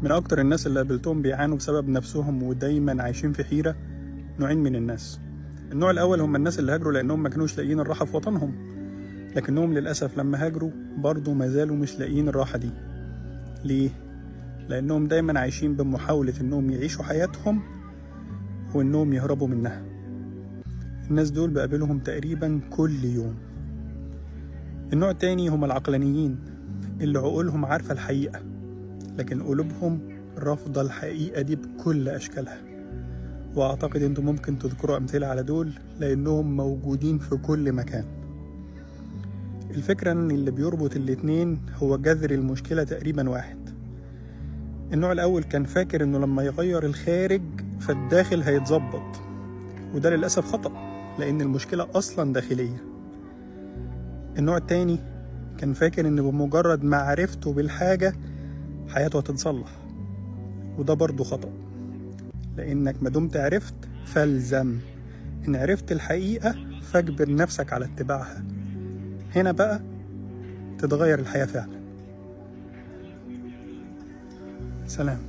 من أكتر الناس اللي قابلتهم بيعانوا بسبب نفسهم ودايما عايشين في حيرة نوعين من الناس. النوع الأول هم الناس اللي هاجروا لأنهم ما كانوش لاقيين الراحة في وطنهم، لكنهم للأسف لما هاجروا برضه ما زالوا مش لاقيين الراحة دي. ليه؟ لأنهم دايما عايشين بمحاولة إنهم يعيشوا حياتهم وإنهم يهربوا منها. الناس دول بقابلهم تقريبا كل يوم. النوع التاني هم العقلانيين اللي عقولهم عارفة الحقيقة، لكن قلوبهم رافضة الحقيقة دي بكل أشكالها. وأعتقد أنتم ممكن تذكروا أمثلة على دول لأنهم موجودين في كل مكان. الفكرة أن اللي بيربط الاتنين هو جذر المشكلة تقريبا واحد. النوع الأول كان فاكر أنه لما يغير الخارج فالداخل هيتظبط، وده للأسف خطأ لأن المشكلة أصلا داخلية. النوع التاني كان فاكر أن بمجرد معرفته بالحاجة حياته هتتصلح، وده برضه خطأ، لأنك ما دمت عرفت فالزم. إن عرفت الحقيقة فاجبر نفسك على اتباعها. هنا بقى تتغير الحياة فعلا. سلام.